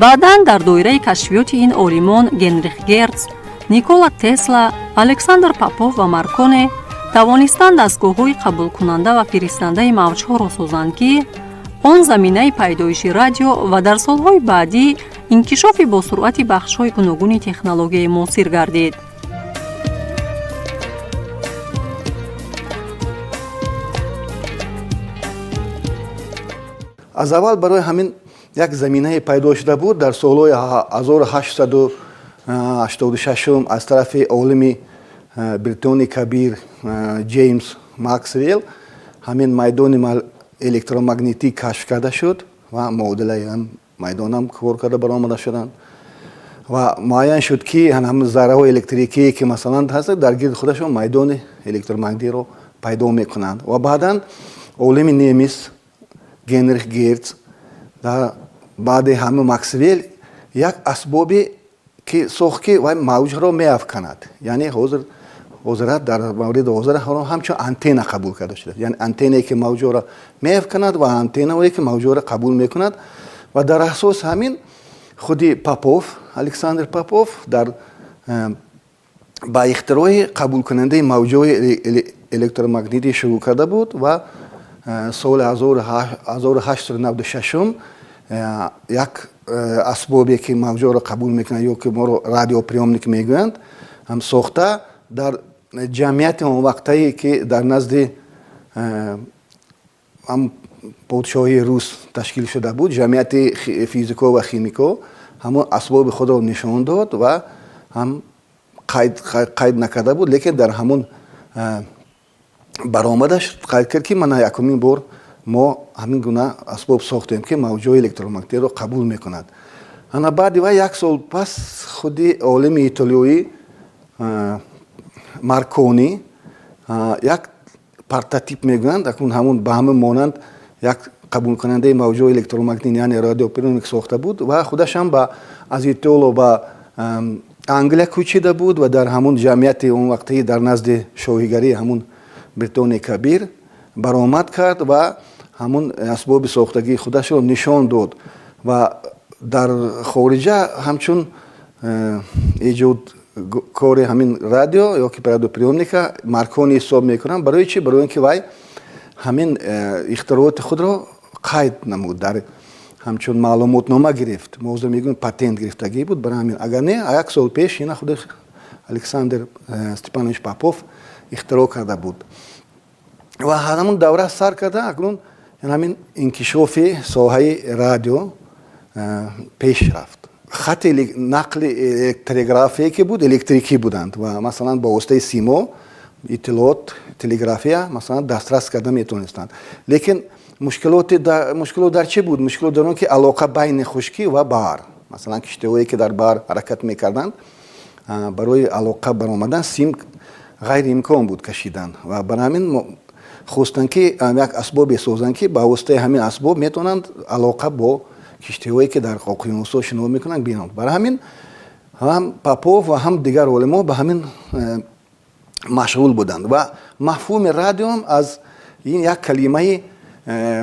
Баъдан дар доираи кашфиёти ин олимон Генрих Герц, Никола Тесла, Александр Попов ва Марконе тавонистанд дастгоҳҳои қабулкунанда ва фиристандаи мавҷҳоро созанд, ки он заминаи пайдоиши радио ва дар солҳои баъдӣ инкишофи босуръати бахшҳои гуногуни технологияи муосир гардид. Аз аввал барои ҳамин як заминае пайдо шуда буд дар солҳои 1886 аз тарафи олими Бритони Кабир Ҷеймс Максвелл ҳамин майдони электромагнитӣ кашф карда шуд ва муодилаи майдонам кор карда баромада шуданд ва муайян шуд, ки ҳамин зарраҳои электрикие, ки масалан ҳастанд, дар гирди худашон майдони электромагнитиро пайдо мекунанд. Ва баъдан олими немис Генрих Герц дар баъди ҳамин Максвелл як асбобе ки сохт, ки вай мавҷро меафканад, яъне ҳозир ҳозират дар мавриди ҳозир ҳамчун антенна қабул карда шудааст, яъне антеннае, ки мавҷҳоро меафканад, ва антеннаое, ки мавҷҳоро қабул мекунад. Ва дар асоси ҳамин худи Попов, Александр Попов, дар ба ихтирои қабулкунандаи мавҷҳои электромагнитӣ шурӯъ карда буд ва соли 1896 як асбобе, ки мавҷҳоро қабул мекунад ё ки моро радиоприёмник мегӯянд, ҳам сохта дар ҷамъияти он вақтае, ки дар назди ҳам подшоҳии рус ташкил шуда буд, ҷамъияти физико ва химико, ҳамон асбоби худро нишон дод ва ҳам қайд накарда буд, лекин дар ҳамон баромадаш қайд кард, ки мана якумин бор мо ҳамин гуна асбоб сохтем, ки мавҷҳои электромагнитиро қабул мекунад. Ана баъди вай як сол пас худи олими итолиёӣ Маркони як прототип мегӯянд, акнун ҳамун ба ҳамин монанд як қабулкунандаи мавҷҳои электромагнитӣ, яъне радиоприёмник сохта буд ва худашам ба аз Итолиё ба Англия кӯчида буд ва дар ҳамун ҷамъияти он вақтаи дар назди шоҳигарии ҳамун Бритони Кабир баромад кард ва ҳамун асбоби сохтагии худашро нишон дод ва дар хориҷа ҳамчун эҷодкори ҳамин радио ё ки радиоприёмника Маркони ҳисоб мекунам. Барои чӣ? Барои он ки вай ҳамин ихтирооти худро қайд намуд, дар ҳамчун маълумотнома гирифт, мо ҳозир мегӯем патент гирифтагӣ буд. Барои ҳамин, агар не, як сол пеш ина худи Александр Степанович Попов ихтироъ карда буд. Ва ҳамун давра сар карда акнун ҳамин инкишофи соҳаи радио пеш рафт. Хати нақли телеграфие, ки буд, электрикӣ буданд ва масалан ба воситаи симо иттилоот, телеграфия масалан дастрас карда метавонистанд. Лекин мушкилот дар чӣ буд? Мушкилот дар он, ки алоқа байни хушкӣ ва баҳр, масалан киштиҳое, ки дар баҳр ҳаракат мекарданд, барои алоқа баромадан сим ғайриимкон буд кашидан. Ва барои ҳамин хостанд, ки як асбобе созанд, ки ба воситаи ҳамин асбоб метавонанд алоқа бо Киштиҳое, ки дар оқиёнусҳо шино мекунанд, бинанд. Барои ҳамин ҳам Попов ва ҳам дигар олимо ба ҳамин машғул буданд. Ва мафҳуми радиоам аз ин як калимаи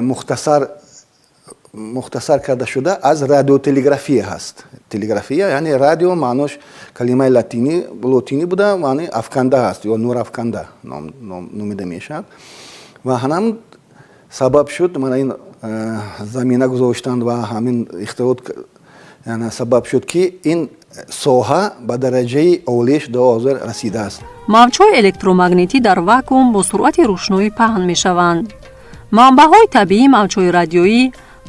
мухтасар карда шуда аз радиотелеграфия ҳаст. Телеграфия, яъне радио, маънош калимаи лотинӣ буда, маънои афканда ҳаст ё нурафканда номида мешавад. Ва ҳамин сабаб шуд, мана ин замина гузоштанд ва ҳамин ихтироот сабаб шуд, ки ин соҳа ба дараҷаи олиш до ҳозир расидааст. Мавҷҳои электромагнитӣ дар вакуум бо суръати рӯшноӣ паҳн мешаванд. Манбаъҳои табиии мавҷҳои радиоӣ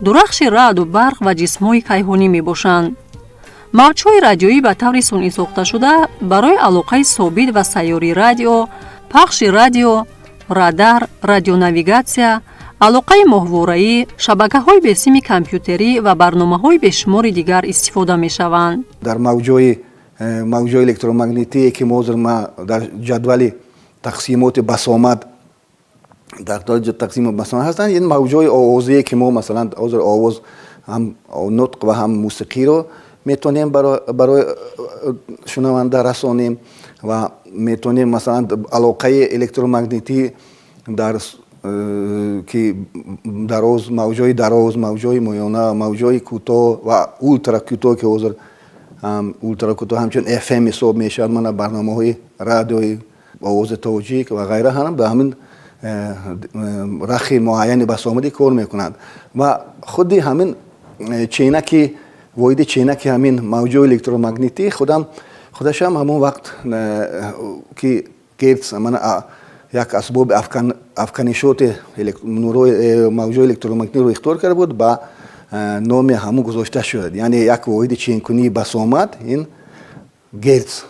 дурахши раъду барқ ва ҷисмҳои кайҳонӣ мебошанд. Мавҷҳои радиоӣ ба таври сунъӣ сохташуда барои алоқаи собит ва сайёри радио, пахши радио, радар, радионавигатсия, алоқаи моҳвораӣ, шабакаҳои бесими компютерӣ ва барномаҳои бешумори дигар истифода мешаванд. Дар мавҷҳои электромагнитие, ки мо ҳозир дар ҷадвали тақсимоти басомад, дар тақсимоти басомад ҳастанд, ин мавҷҳои овозие, ки мо масалан ҳозир овоз, ҳам нутқ ва ҳам мусиқиро метавонем барои шунаванда расонем ва метавонем масалан алоқаи электромагнитӣ дар ки дароз, мавҷҳои дароз, мавҷҳои миёна, мавҷҳои кӯтоҳ ва ултракӯтоҳ, ки ҳозир ултракӯтоҳ ҳамчун FM ҳисоб мешавад, мана барномаҳои радиои Овози Тоҷик ва ғайра ҳам ба ҳамин рахи муайяни басомадӣ кор мекунанд. Ва худи ҳамин ченаки, воҳиди ченаки ҳамин мавҷҳои электромагнитӣ худам худашам ҳамон вақт, ки Герц мана як асбоби афканишоти нурҳои мавҷҳои электромагнитиро ихтироъ карда буд, ба номи ҳамон гузошта шуд. Яъне як воҳиди ченкунии басомад ин герц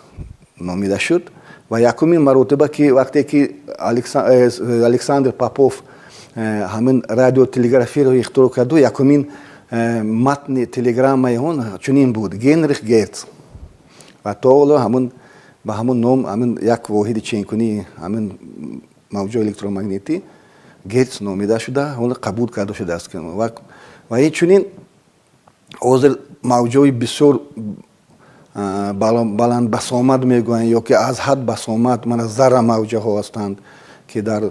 номида шуд. Ва якумин маротиба, ки вақте ки Александр Попов ҳамин радиотелеграфиро ихтироъ карду, якумин матни телеграммаи он чунин буд: «Генрих Герц». Ва то ҳоло ҳамун ба ҳамун ном ҳамин як воҳиди ченкунии ҳамин мавҷҳои электромагнитӣ герц номида шуда, ҳоло қабул карда шудааст. Ва инчунин ҳозир мавҷҳои бисёр баланд басомад мегӯянд ё ки аз ҳад басомад, мана зарра мавҷаҳо ҳастанд, ки дар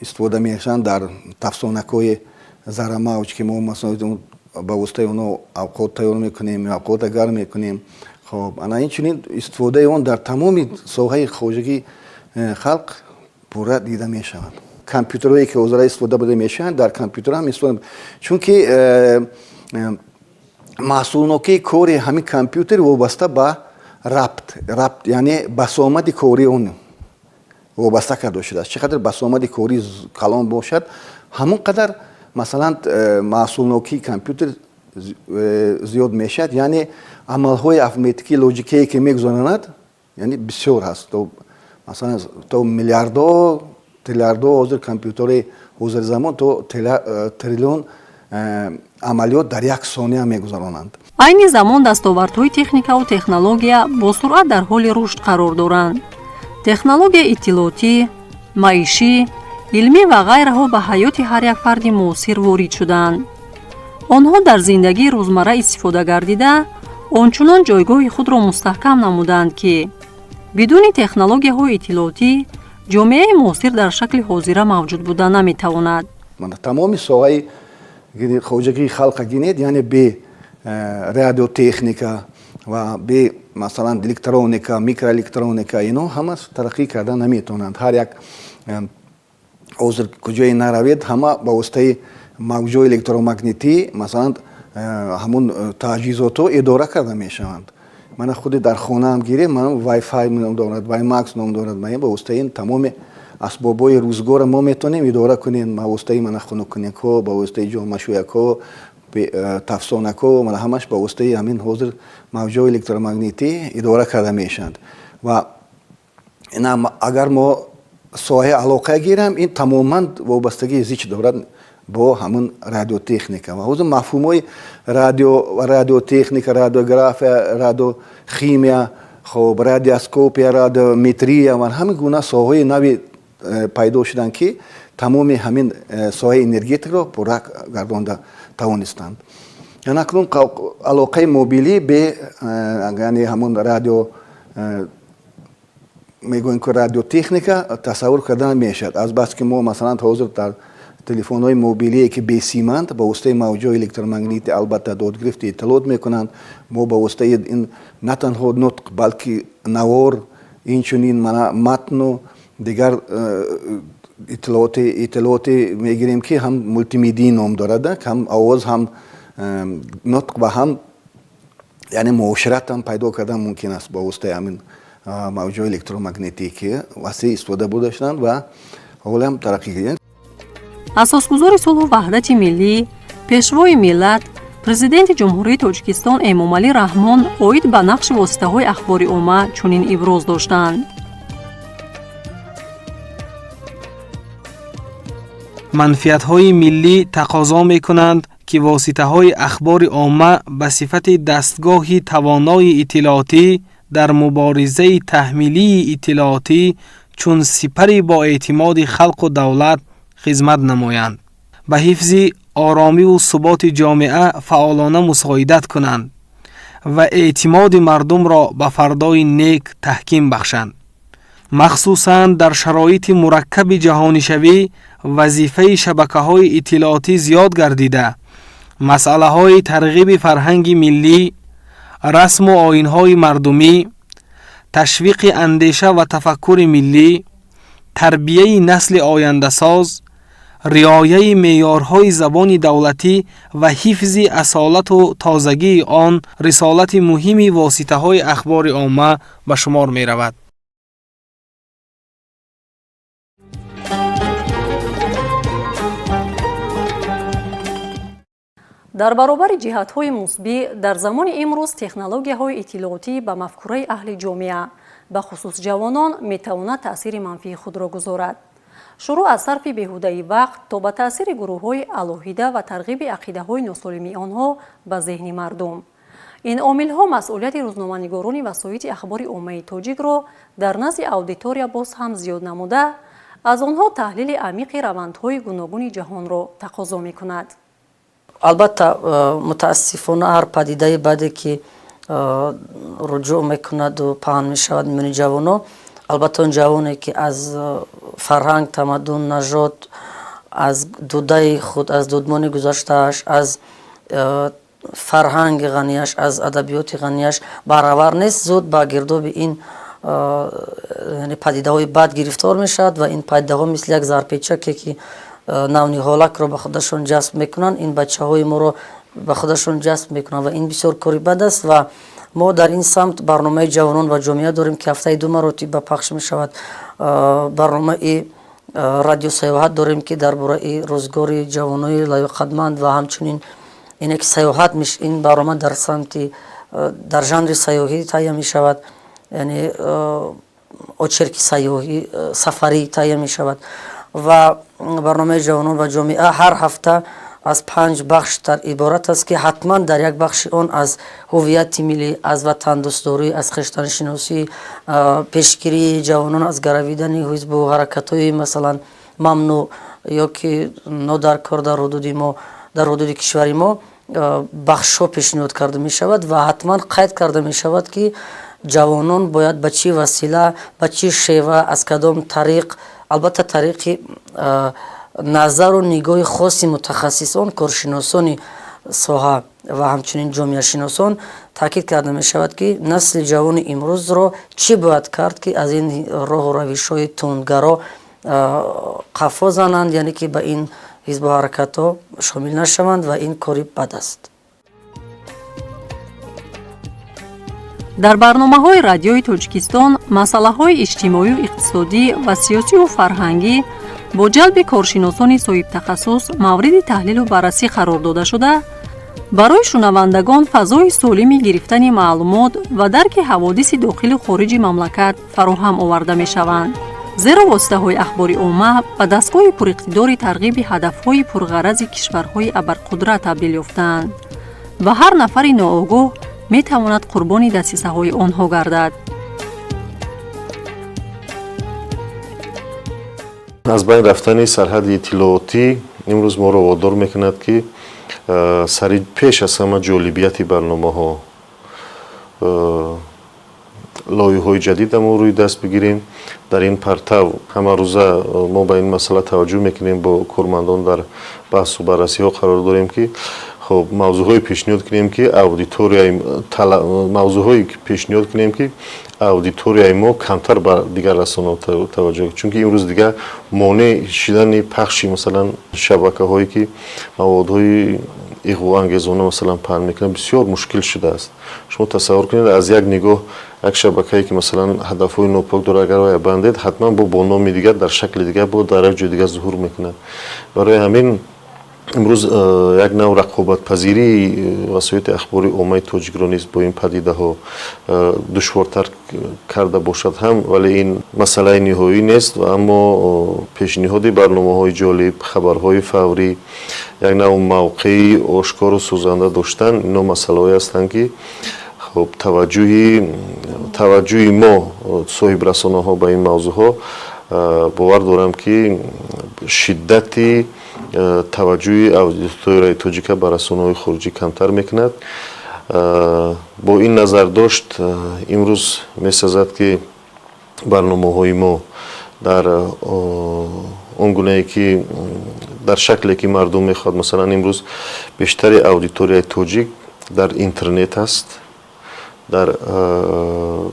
истифода мешаванд дар тафсонакҳои заррамавҷ, ки мо масалан ба воситаи онҳо авқот тайёр мекунем, авқота гарм мекунем. Хоб, ана инчунин истифодаи он дар тамоми соҳаи хоҷагии халқ пурра дида мешавад. Компютерҳое, ки ҳозира истифода бурда мешаванд, дар компютер ҳам истифода, чунки маҳсулнокии кори ҳамин компютер вобаста ба рабт, яъне басомади кори он вобаста карда шудааст. Чӣ қадар басомади кори калон бошад, ҳамон қадар масалан маҳсулнокии компютер зиёд мешавад, яъне амалҳои арифметикии логикие, ки мегузаронад, яъне бисёр ҳаст, то масалан то миллиардҳо, триллиардҳо. Ҳозир компютерҳои ҳозирзамон то триллион амалиёт дар як сония мегузаронанд. Айни замон дастовардҳои техникаву технология бо суръат дар ҳоли рушд қарор доранд. Технологияи иттилоотӣ, маишӣ, илмӣ ва ғайраҳо ба ҳаёти ҳар як фарди муосир ворид шудаанд. Онҳо дар зиндагии рӯзмарра истифода гардида, ончунон ҷойгоҳи худро мустаҳкам намуданд, ки бидуни технологияҳои иттилоотӣ ҷомеаи муосир дар шакли ҳозира мавҷуд буда наметавонад. Тамоми соҳаи хоҷагии халқа гинед, яъне бе радиотехника ва бе масалан электроника, микроэлектроника ино ҳама тараққӣ карда наметавонанд. Ҳар як ҳозир куҷое наравед, ҳама ба воситаи мавҷҳои электромагнитӣ масалан ҳамун таҷҳизотҳо идора карда мешаванд. Мана худи дар хонаам гирем, ман Wi-Fi ном дорад, WiMAX ном дорад. Ба воситаи ин тамоми асбобҳои рӯзгорро мо метавонем идора кунем, ба воситаи мана хунуккунакҳо, ба воситаи ҷомашӯякҳо, тафсонакҳо, мана ҳамаш ба воситаи ҳамин ҳозир мавҷҳои электромагнитӣ идора карда мешаванд. Ва агар мо соҳаи алоқа гирам, ин тамоман вобастагии зич дорад бо ҳамун радиотехника. Ва ҳозир мафҳумҳои радио, радиотехника, радиография, радиохимия, хоб, радиоскопия, радиометрия ва ҳамин гуна соҳаҳои нави пайдо шуданд, ки тамоми ҳамин соҳаи энергетикаро пурра гардонда тавонистанд. Акнун алоқаи мобилӣ бе, яъне ҳамон радио мегӯем ки радиотехника тасаввур карда намешавад. Азбаски мо, масалан, ҳозир дар телефонҳои мобилие, ки бесиманд, ба воситаи мавҷҳои электромагнитӣ албатта додгирифти иттилоот мекунанд. Мо ба воситаи ин на танҳо нутқ, балки навор, инчунин матну дигар иттилооте мегирем, ки ҳам мултимедиа ном дорад, ҳам овоз, ҳам нутқ ва ҳам, яъне, муошират ҳам пайдо кардан мумкин аст ба воситаи ҳамин мавҷҳои электромагнитӣ, ки васеъ истифода бурда шуданд ва ҳоло ҳам тараққӣ карданд. Асосгузори сулҳу ваҳдати миллӣ, Пешвои миллат, Президенти Ҷумҳурии Тоҷикистон Эмомалӣ Раҳмон оид ба нақши воситаҳои ахбори омма чунин иброз доштанд: Манфиатҳои миллӣ тақозо мекунанд, ки воситаҳои ахбори омма ба сифати дастгоҳи тавонои иттилоотӣ дар муборизаи таҳмилии иттилоотӣ чун сипари боэътимоди халқу давлат хизмат намоянд, ба ҳифзи оромиву суботи ҷомеа фаъолона мусоидат кунанд ва эътимоди мардумро ба фардои нек таҳким бахшанд. Махсусан дар шароити мураккаби ҷаҳонишавӣ вазифаи шабакаҳои иттилоотӣ зиёд гардида, масъалаҳои тарғиби фарҳанги миллӣ, расму оинҳои мардумӣ, ташвиқи андеша ва тафаккури миллӣ, тарбияи насли ояндасоз, риояи меъёрҳои забони давлатӣ ва ҳифзи асолату тозагии он рисолати муҳими воситаҳои ахбори омма ба шумор меравад. Дар баробари ҷиҳатҳои мусбӣ, дар замони имрӯз технологияҳои иттилоотӣ ба мафкураи аҳли ҷомеа, бахусус ҷавонон, метавонад таъсири манфии худро гузорад, шурӯъ аз сарфи беҳудаи вақт то ба таъсири гурӯҳҳои алоҳида ва тарғиби ақидаҳои носолими онҳо ба зеҳни мардум. Ин омилҳо масъулияти рӯзноманигорони васоити ахбори оммаи тоҷикро дар назди аудитория боз ҳам зиёд намуда, аз онҳо таҳлили амиқи равандҳои гуногуни ҷаҳонро тақозо мекунад. Албатта, мутаассифона, ҳар падидаи баде ки руҷӯъ мекунаду паҳн мешавад миёни ҷавоно, албатта, он ҷавоне ки аз фарҳанг, тамаддун, нажод, аз дудаи худ, аз дудмони гузаштааш, аз фарҳанги ғанияш, аз адабиёти ғанияш баҳравар нест, зуд ба гирдоби ин падидаҳои бад гирифтор мешавад. Ва ин падидаҳо мисли як зарпечаке, ки навниҳолакро ба худашон ҷасб мекунанд, ин бачаҳои моро ба худашон ҷасб мекунанд ва ин бисёр кори бад аст. Ва мо дар ин самт барномаи ҷавонон ва ҷомеа дорем, ки ҳафтаи ду маротиба пахш мешавад. Барномаи радиосаёҳат дорем, ки дар бораи рӯзгори ҷавонои лаёқатманд ва ҳамчунин ине ки саёҳат, ин барнома дар самти, дар жанри сайёҳӣ таҳия мешавад, яъне очерки сайёҳӣ, сафарӣ таҳия мешавад. Ва барномаи ҷавонон ва ҷомеа ҳар ҳафта аз панҷ бахш дар иборат аст, ки ҳатман дар як бахши он аз ҳуввияти миллӣ, аз ватандӯстдорӣ, аз хештаншиносӣ, пешгирии ҷавонон аз гаравидани ҳизбу ҳаракатҳои, масалан, мамнӯъ ё ки нодаркор дар ҳудуди мо, дар ҳудуди кишвари мо бахшҳо пешниҳод карда мешавад. Ва ҳатман қайд карда мешавад, ки ҷавонон бояд ба чӣ васила, ба чӣ шева, аз кадом тариқ, албатта, тариқи назару нигоҳи хоси мутахассисон, коршиносони соҳа ва ҳамчунин ҷомеашиносон таъкид карда мешавад, ки насли ҷавони имрӯзро чӣ бояд кард, ки аз ин роҳу равишҳои тундгаро қафо зананд, яъне ки ба ин ҳизбу ҳаракатҳо шомил нашаванд ва ин кори бад аст. Дар барномаҳои Радиои Тоҷикистон масъалаҳои иҷтимоию иқтисодӣ ва сиёсию фарҳангӣ бо ҷалби коршиносони соҳибтахассус мавриди таҳлилу баррасӣ қарор дода шуда, барои шунавандагон фазои солими гирифтани маълумот ва дарки ҳаводиси дохилу хориҷи мамлакат фароҳам оварда мешаванд. Зеро воситаҳои ахбори омма ба дастгоҳи пуриқтидори тарғиби ҳадафҳои пурғарази кишварҳои абарқудрат табдил ёфтаанд ва ҳар нафари ноогоҳ метавонад қурбони дасисаҳои онҳо гардад. Аз байн рафтани сарҳади иттилоотӣ имрӯз моро водор мекунад, ки Сари пеш аз ҳама ҷолибияти барномаҳо, лоиҳаҳои ҷадида мо рӯи даст бигирем. Дар ин партав ҳамарӯза мо ба ин масъала таваҷҷӯҳ мекунем, бо кормандон дар баҳсу баррасиҳо қарор дорем, ки хоб мавзӯъҳое пешниҳод кунем, ки аудиторияи мавзӯъҳое пешниҳод кунем, ки аудиторияи мо камтар ба дигар расонаҳо таваҷҷӯҳ, чунки имрӯз дигар монеъ шидани пахши, масалан, шабакаҳое ки маводҳои иғвоангезона, масалан, паҳн мекунанд, бисёр мушкил шудааст. Шумо тасаввур кунед, аз як нигоҳ як шабакае ки, масалан, ҳадафҳои нопок дорад, агар вая бандед, ҳатман бо номи дигар, дар шакли дигар, бо дар як ҷои дигар зуҳур мекунад. Барои ҳамин имрӯз як нав рақобатпазирии васоити ахбори оммаи тоҷикро низ бо ин падидаҳо душвортар карда бошад ҳам, вале ин масъалаи ниҳоӣ нест. Ва аммо пешниҳоди барномаҳои ҷолиб, хабарҳои фаврӣ, як нав мавқеи ошкору сӯзанда доштан, ино масъалаҳое ҳастанд, ки хуб таваҷҷӯҳи мо, соҳибрасонаҳо, ба ин мавзӯъҳо, бовар дорам, ки шиддати таваҷҷӯҳи аудиторияи тоҷика ба расонаҳои хориҷӣ камтар мекунад. Бо ин назардошт имрӯз месазад, ки барномаҳои мо дар он гунае ки дар шакле ки мардум мехоҳад, масалан, имрӯз бештари аудиторияи тоҷик дар интернет аст, дар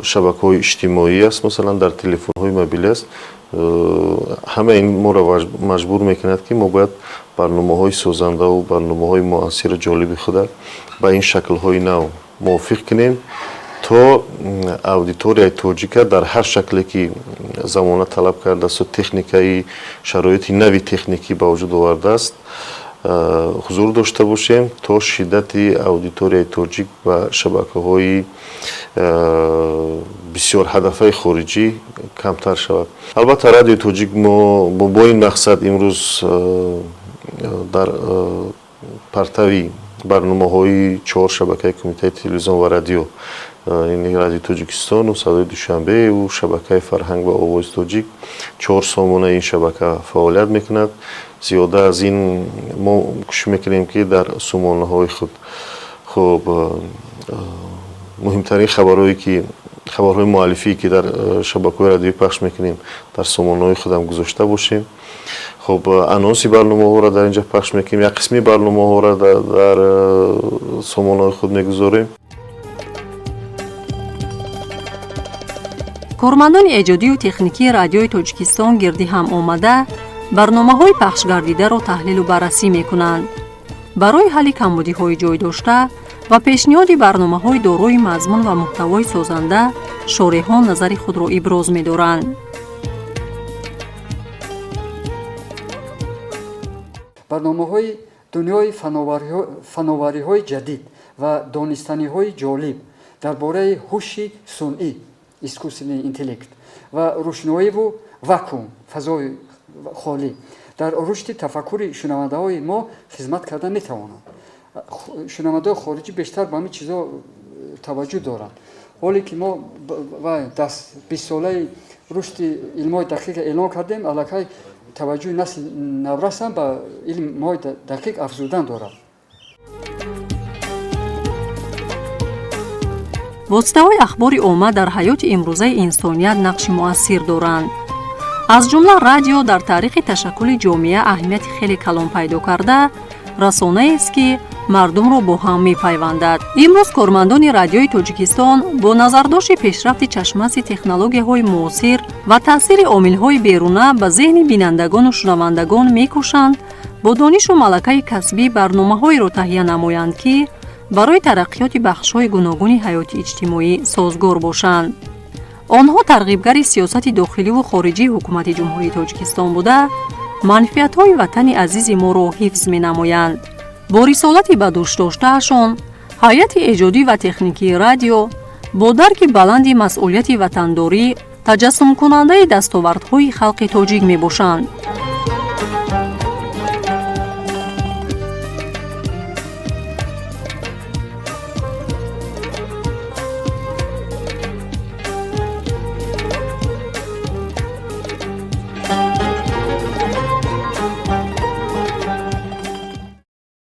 шабакаҳои иҷтимоӣ аст, масалан, дар телефонҳои мобилӣ аст. Ҳама ин моро маҷбур мекунад, ки мо бояд барномаҳои созандаву барномаҳои муассиру ҷолиби худа ба ин шаклҳои нав мувофиқ кунем, то аудиторияи тоҷика дар ҳар шакле ки замона талаб кардаасту техникаи шароити нави техникӣ ба вуҷуд овардааст, ҳузур дошта бошем, то шиддати аудиторияи тоҷик ба шабакаҳои бисёр ҳадафаи хориҷӣ камтар шавад. Албатта, Радиои Тоҷик мо бо ин мақсад имрӯз дар партави барномаҳои чор шабакаи Кумитаи телевизион ва радио, яъне Радиои Тоҷикистону Садои Душанбеу шабакаи Фарҳанг ва Овози Тоҷик, чор сомонаи ин шабака фаъолият мекунад. Зиёда аз ин мо кӯшиш мекунем, ки дар сомонаҳои худ хуб муҳимтарин хабарҳое ки хабарҳои муаллифие ки дар шабакаҳои радиоӣ пахш мекунем, дар сомонаҳои худам гузошта бошем. Хуб, анонси барномаҳоро дар инҷа пахш мекунем, як қисми барномаҳоро дар сомонаҳои худ мегузорем. Кормандони эҷодию техникии Радиои Тоҷикистон гирди ҳам омада, барномаҳои пахшгардидаро таҳлилу баррасӣ мекунанд. Барои ҳалли камбудиҳои ҷой дошта ва пешниҳоди барномаҳои дорои мазмун ва муҳтавои созанда шореҳон назари худро иброз медоранд. Барномаҳои дунёи фановариҳои ҷадид ва донистаниҳои ҷолиб дар бораи ҳуши сунъӣ, искусственный интеллект, ва рӯшноиву вакуум, фазои холӣ, дар рушди тафаккури шунавандаҳои мо хизмат карда метавонанд. Шунавандаҳои хориҷӣ бештар ба ҳамин чизҳо таваҷҷӯҳ доранд. Ҳоле ки мо 20-солаи рушди илмҳои дақиқа эълон кардем, аллакай таваҷҷӯҳи насли наврасам ба илмҳои дақиқ афзудан дорад. Воситаҳои ахбори омма дар ҳаёти имрӯзаи инсоният нақши муассир доранд. Аз ҷумла радио дар таърихи ташаккули ҷомеа аҳамияти хеле калон пайдо карда, расонаест, ки мардумро бо ҳам мепайвандад. Имрӯз кормандони Радиои Тоҷикистон бо назардошти пешрафти чашмаси технологияҳои муосир ва таъсири омилҳои беруна ба зеҳни бинандагону шунавандагон мекӯшанд бо донишу малакаи касбӣ барномаҳоеро таҳия намоянд, ки барои тараққиёти бахшҳои гуногуни ҳаёти иҷтимоӣ созгор бошанд. Онҳо тарғибгари сиёсати дохиливу хориҷии Ҳукумати Ҷумҳурии Тоҷикистон буда, манфиатҳои ватани азизи моро ҳифз менамоянд. Бо рисолати ба дӯш доштаашон ҳайати эҷодӣ ва техникии радио бо дарки баланди масъулияти ватандорӣ таҷассумкунандаи дастовардҳои халқи тоҷик мебошанд.